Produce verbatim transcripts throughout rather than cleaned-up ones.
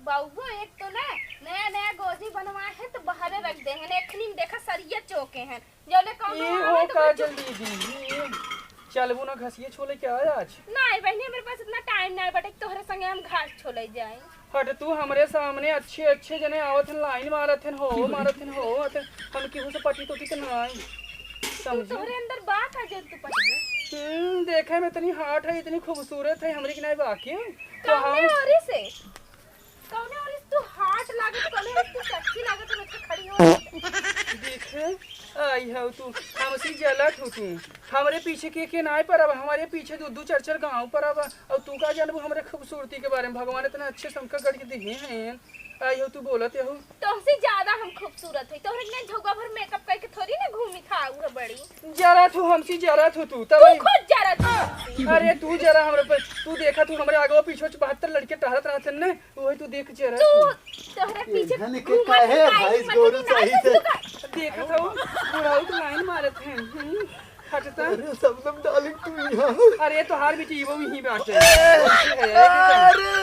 बउआ, एक तो ना नया नया गोजी बनवाए हैं तो बाहरे रख दे हैं, एखनी में देखा सरिया चोके हैं, जौले कौनो ई आवे हो तो काजल कुछ दीदी, ई चलबू ना घसिये छोले के आज? नहीं बहिनी, हमरे पास इतना टाइम नहीं बटे कि तोहरे संगे हम घास छोले जाए। हट तू, हमरे सामने अच्छे अच्छे जने आवत हैं, लाइन मारत हैं, हो मारत हैं, हो, तो हम केहू से पटी तोटी तो नहीं समझू। तोहरे अंदर बा का जौन तू पटी? हम्म, देखे में इतनी हॉट है, इतनी खूबसूरत है, हमरे की नहीं बाकी। तो कौने हम ओरी से? कौने ओरी से तू हॉट लागत, कौने ओरी से तू सेक्सी लागत, हम इतना खड़ी हो। देखे, आई हौ तू, हमसे जलत हो तू। हमरे पीछे के, के नाय परब, हमरे पीछे दू, दू, चार, चार गाँव परब। और तू का जानबू हमरे खूबसूरती के बारे में? भगवान इतना अच्छे से हमका गढ़ के दिहे हैं। आई हौ तू बोलत हौ। तोहसे ज्यादा हम खूबसूरत हई। तोहरे के झौका भर मेकअप करके थोड़ी ना घूमी था, उहे बड़ी। जरा तू हमसे, जरा तू, तू तब तू खुद जरा तू हमसे। अरे तू जरा हमरे पर, तू देखा तू हमरे आगे पीछे बहत्तर लड़के टहरत रहत हैं ने। ओए तू देख जरा तू तू। तोहरे पीछे इन्हन के घूमत काहे है, भैंस मतलब गोरू कि सही नाचत से तू का? देखत हौ, बुढ़ऊ तो लाइन मारत हैं। हम्म, हटता। अरे शबनम डार्लिंग तू यहाँ। अरे तोहार बेटी वो यहीं बाटे। अरे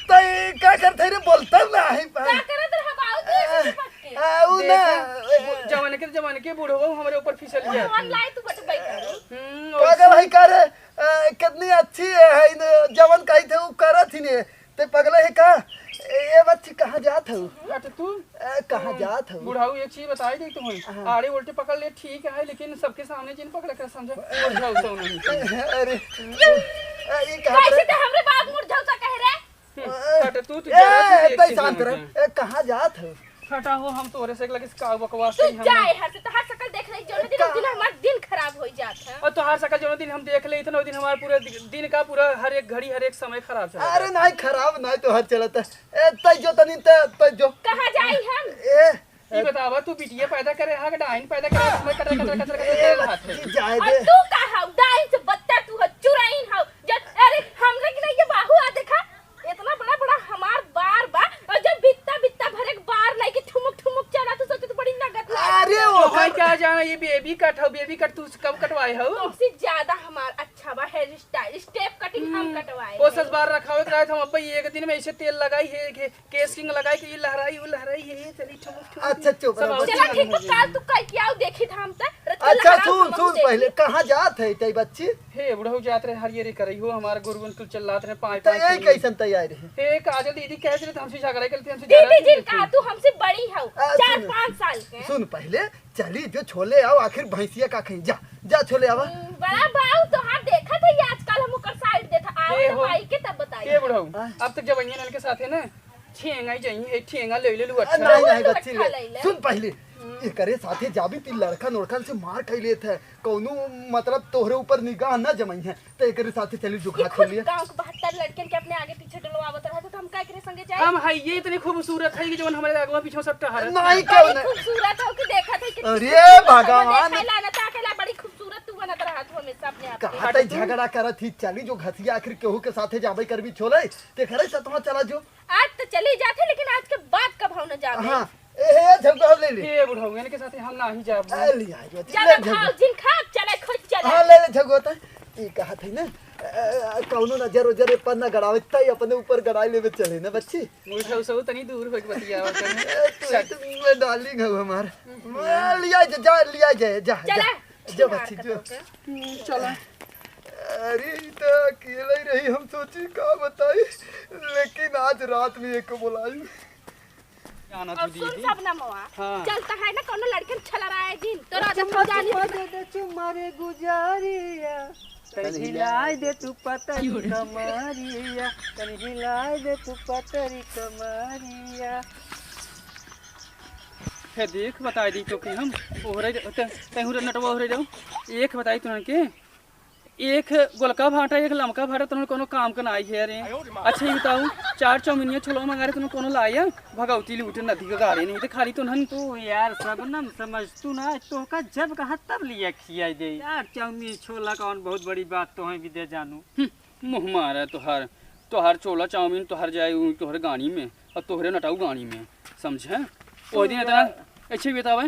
तै का करत है रे, बोलता ना है का पाई। करत रहा बाऊ तू ऐसे चिपक के? आऊ ना। देखा, जवान के, जवान के बुढ़ऊ हमरे ऊपर फिसल गया। जवान लाई तू बट बैठा। हम्म, पागल है का रे? अ, कितनी अच्छी है, है न, जवन कही थे वो करत ही नहीं। ते पगला है का? ए, ए बच्ची, कहाँ जात हऊ? हट तू। ए, कहाँ जात हऊ? बुढ़ऊ, एक चीज बताई दे तुम्हें। हाँ। आड़े उल्टे पकड़ ले, ठीक है, लेकिन सबके सामने जिन पकड़ कर समझा, बुढ़ऊ सो नहीं। अरे, ए, ये कहाँ कैसे पर? ते हमरे बाप मुरझौसा कह रहे? हम्म, हट तू, तू ए, जरा सी ए, देख तै के शांत रह। ए, कहाँ जात हऊ? हटा हो, हम तोरे से लगे का बकवास तू करी हम जा ना। यहाँ से, तोहार शकल देख रही, जौने दिन का? दिन हमार दिन खराब हो जात है। और तोहार शकल जौने दिन हम देख ले, इतना दिन हमार पूरे दि-, दिन का पूरा हर एक घड़ी, हर एक समय खराब चला अरे जाता। नहीं, खराब नहीं तोहार चलत है। ए, तै जो तनी, तै, तै जो। कहाँ जाई हम? ए, ये बतावा, तू बिटिया पैदा करे हा कि डाइन पैदा करे हा, समय कटर, कटर, कटर, कटर ए, करे हाथ में। बच्ची, जाए और दे। तू का हऊ? डाइन से बदतर तू हो, चुराइन हऊ। जब, अरे, हमरे की नहीं ये बाहू आ देखा, इतना बड़ा बड़ा हमार बार बा, और जब बित्ता बित्ता भरे के बार लेके ठुमुक ठुमुक चला, तू सोचे तो बड़ी नगद लागे। अरे, तो ओकर भाई क्या जाना, ये बेबी कट हो, बेबी कट तू कब कटवाए हो? तुमसे ज्यादा हमार अच्छा बा हेयर स्टाइल, स्टेप कटिंग हम हम्म, कटवाए वो हैं। सस बार रखा हुआ रहा था, हम अब एक दिन में इसे तेल लगाई है, के-, केस किंग लगाई के ये लहराई, वो लहराई है, ये चली ठुमुक ठुमुक। अच्छा, चुप सब रहो, और बच्ची। चला, ठीक है, काल तू कल क्या आओ, देखी था हम तक, रत्ती अच्छा, लहराओ, सुन, हम सुन, देख पहले कहाँ जात है तई बच्ची? हे बुढ़ऊ जात रहे हरियरी करई हो, हमार गुरुवन कुल चिल्लात रहे, पाँय तो पाँय यही करिए। कैसन तैयार है? हे काजल दीदी कह रहे हमसे झगड़ा करते, हमसे दीदी झगड़ा जिन करते। कहा तू हमसे बड़ी हो, आ, चार सुन, पाँच साल के। सुन पहले, चली जो छोले आओ, आखिर भैंसिया का कहीं जा, जा छोले आवा। हम्म, बड़ा बाऊ तोहार देखत है आजकल हम ओकर साइड देता, आवे ए तो हो, भाई के तब बताई। ए बुढ़ऊ, हाँ। अब तक जब अइहन इनके साथे ना, ठेंगा ही चाहिए, ठेंगा ले ले लू आ, अच्छा। नहीं, नहीं, बहुत बच्ची अच्छा ले। ले ले। सुन पहले, हम्म। एकरे साथे जाबी ती लड़का नोड़कन से मार खाई लेत है, कौनो मतलब तोहरे ऊपर निगाह ना जमाई है, तो एकरे साथे चली जो तू घात खुद लिया। गाँव के बहत्तर लड़कन के अपने आगे पीछे डलवावत रहत, तो हम का एकरे संगे जाए? हम है ये इतनी खूबसूरत है कि जवन हमारे आगवा पीछे सब टहरत नहीं, है। क्यों बड़ी नहीं? खूबसूरत हो कि देखत है कि अरे भगवान। देखा ला ना, ताके ला, बड़ी खूबसूरत तू बनत रहत हो हमेशा अपने आप के। कहाँ तई झगड़ा करत ही, चली जो घसिया आखिर केहू के साथे जाबे करबी छोले, ते घरे से तुम चला जो। आज तो चली जात है, लेकिन आज के बाद कब हम न जाबे। हाँ, ए, ए, झगड़ा ले ले। ए बुढ़ऊ, इनके साथे हम ना ही जाब। आ, ले आ, ले जब ले भाव झगड़ा। जिन खाब, चले खुद चले। हाँ, ले ले झगड़ा तो। ई कहा थे ना, अ, कौनो नजर उजर पर ना गड़ावे, तई अपने ऊपर गड़ाई लेवे चले ना बच्ची। मुझे सब तनी दूर होके बतियावा तनी। ए, तू तो मैं डार्लिंग है हमार। हम्म। ले आ जा, जा, ले आ जा, जा, चला, जा। जो छिनार बच्ची, का जो। तोके। हम्म, चला। अरे, ई तो अकेले ही रही, हम सोची का बताई, लेकिन आज रात में एक बुलाई। जाना और तू सुन दीदी। सब ना मवा, हाँ। चलता है ना, कोनो लड़कन छलराए दिन, तो राजा चुम्मा, तू जानी चुम्मा दे दे, चुम्मा रे गुजारिया। तनी हिलाई दे तू पतरी कमरिया, तनी हिलाई दे तू पतरी कमरिया। हे देख, बताई दी तो कि हम ओहरे, ते, तेहू रे नटवा ओहरे रहो। एक बताई तुरन के, एक गोलका भाटा, एक लमका भाटा, तुरन कोनो काम का नाई है रे। अच्छा, ये बताओ, चार चौमिनिया छोलवा मंगा रहे, तुरन कोनो लाया? भगवती लूट नदी का गाड़े नहीं, तो खाली तुरन। तू यार, सबनम समझ तू ना, तोहका जब कहा तब लिया खिया दे। यार, चौमिन छोला कौन बहुत बड़ी बात तो है, विद्या जानू। हम्म, मुँह मारा तोहार, तोहार छोला चाउमीन तोहार जाए उ तोहरे गाड़ी में और तोहरे नटाऊ गाड़ी में, समझे? ओह दिन इतना अच्छे बतावे,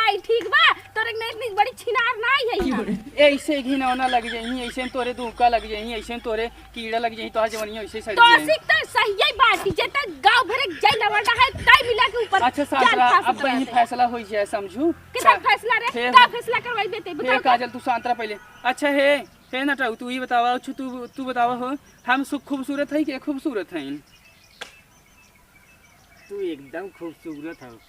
आई, ठीक बा? तोरे नेक नीक बड़ी छिनार ना आई है यहाँ। ऐसे घिनौना लग जाई, ऐसे तोरे धूका लग जाई, ऐसे तोरे कीड़ा लग जाई, तोहार जवनिया ऐसे सड़ जाई। तो सीख तो सही है बात, जे तक गाँव भरे जाई लवंडा है, ताई मिला के ऊपर अच्छा, शांत रहा, अब वहीं फैसला होई जाए, समझू? कितना फैसला रे? का फैसला करवाई बेटे, बता। काजल, तू शांत रहा पहले। अच्छा, हे, हे नटाऊ, तू ही बतावा, अच्छू, तू, तू बतावा हो, हम सु-, खूबसूरत है कि खूबसूरत हैं? तू एकदम खूबसूरत हो।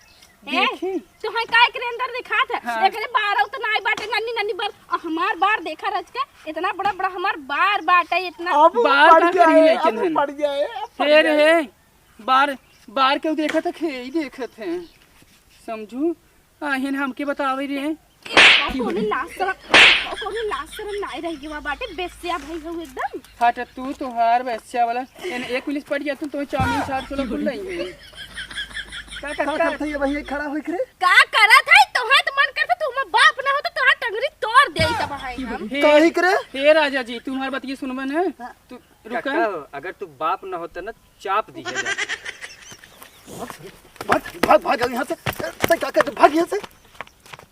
ए, देखी। तू है काय के अंदर दिखात है? हाँ। एकरे बार तो नाई बाटे, नन्नी नन्नी बार। आ, हमार बार देखा रच के, इतना बड़ा बड़ा हमार बार बाटे, इतना। अब बार पड़ का जाए, करी लेकिन अब हन? पड़ जाए, अब पड़ फेर जाए। हे, बार, बार क्यों देखत है? खेई देखत है, समझू? आहिन हमके बतावे रे। कोनो लाज शरम, कोनो लाज शरम नाई रह गवा बाटे, बेस्या भाई हो एकदम। हट तू, तोहार बेस्या वाला। एन एक मिनट पड़ गया, तू तो चाउमीन चार छोला भूल नहीं है। का का करत है ये भाई, खड़ा होई करे? का करत है? तोहार तो मन करता, तू हमार बाप ना होता, तोहार टंगरी तोड़ देई तब है हम। हे, काहे करे? हे राजा जी, तुम्हार बतिये सुनबन है। हाँ। तू रुका। काका हो, अगर तू बाप ना होता ना, चाप दिया जाता। भाग, भाग, भाग यहाँ से। तै का कर, भाग यहाँ से।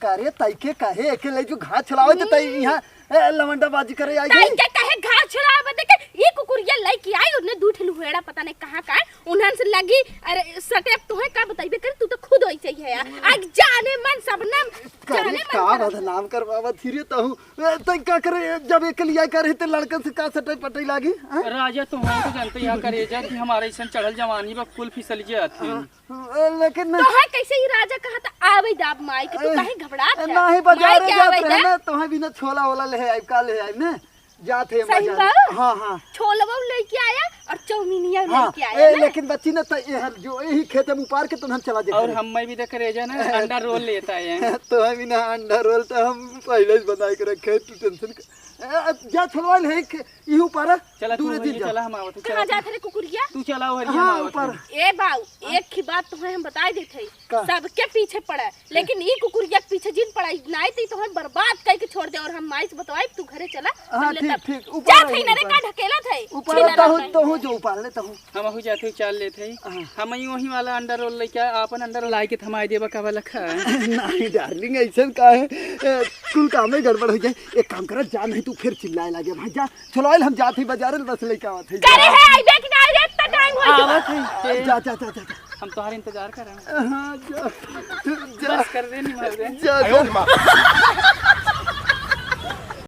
का रे, तई के काहे एके ले जो घास छुड़ावे तो तई यहाँ, ए, लवंडाबाजी करे आई तई गई। के काहे घास छुड़ावे? देखे, ई कुकुरिया लइके आई, उन्हें दू ठे लुहेड़ा पता नहीं कहाँ का है, उन्हन से लगी, अरे, सटे, अब तोहे का बताइबे करे, तू तो खुद वैसे ही है यार। आज जाने मन सबनम, का रे, जाने मन का खराब। बदनाम करवावत ही रे तहू। ए, तै का करे, जब एक लिया करे, ते लड़कन से का सटै पटै लागी, हैं? राजा, तो हम तो जानते यहाँ करेजा कि हमारे ऐसन चढ़ल जवानी बा, कुल फिसल जात है। हाँ, हाँ, लेकिन तो है कैसे ही राजा कहा था, आवे दाब माई के, तू ए, काहे घबरात ए, है? नाही, बाजारे माई के जात आवे रहे दा। ना, तोहे बिना छोला वोला ले आइब, का ले आइब ने? जात है सही बाजार। बा? हाँ, हाँ। छोलवा लेके आया और चौमिनिया हाँ, लेके आया ए, ना। लेकिन बच्ची ना, त ये हर जो यही खेत में उपार के तो हम चला जाते और हैं। हम मैं भी देख रहे जा ना, अंडा रोल लेता है। तो हम ही ना अंडा रोल तो हम पहले ही बना के रखे, तू टेंशन कर। ए, अब जा छोलवा ले, खे-, यही उपार है, चला, तू दूर रही दिन जा। चला, हम आवत हैं, कहाँ चला। जात रे कुकुरिया? तू चला, हरिया, हम हाँ, आवत ऊपर। हैं। ए बाऊ, एक ही बात तुम्हें हम बताई देते हैं, का? सबके पीछे पड़ा, लेकिन ई कुकुरिया के पीछे जिन पड़ा, नाई तो ई तुम्हें बर्बाद करके छोड़ दे। और हम माई से बतवाई, तू घरे चला, हाँ, हम ले ठीक, तब। ठीक, ऊपर जात रहो, है ना रे, ऊपर। का ढकेलत है? ऊपर छिनरा तहु, है। तहु जो ऊपर ले तहु। हम अहू जाते हैं, चाल लेते हैं। हाँ। हम ही वही वाला अंडा रोल लेके आए, आपन अंडा रोल लाई के थमाई देबा का वाला खा। नहीं डार्लिंग, ऐसे का है? ए, कुल काम में गड़बड़ हो जाए। एक काम करा, जा, नहीं तू फिर चिल्लाए लागे भाई, जा। चलो आइल, हम जात ही बाजार, बस लेके आवत है। करे है, आई देख ना, आई रे, इतना टाइम हो गया। आवत है, जा, जा, जा, जा, जा। हम तोहार इंतजार कर रहे हैं। हाँ, जा, जा। बस कर दे, नहीं मार दे। जा, जा।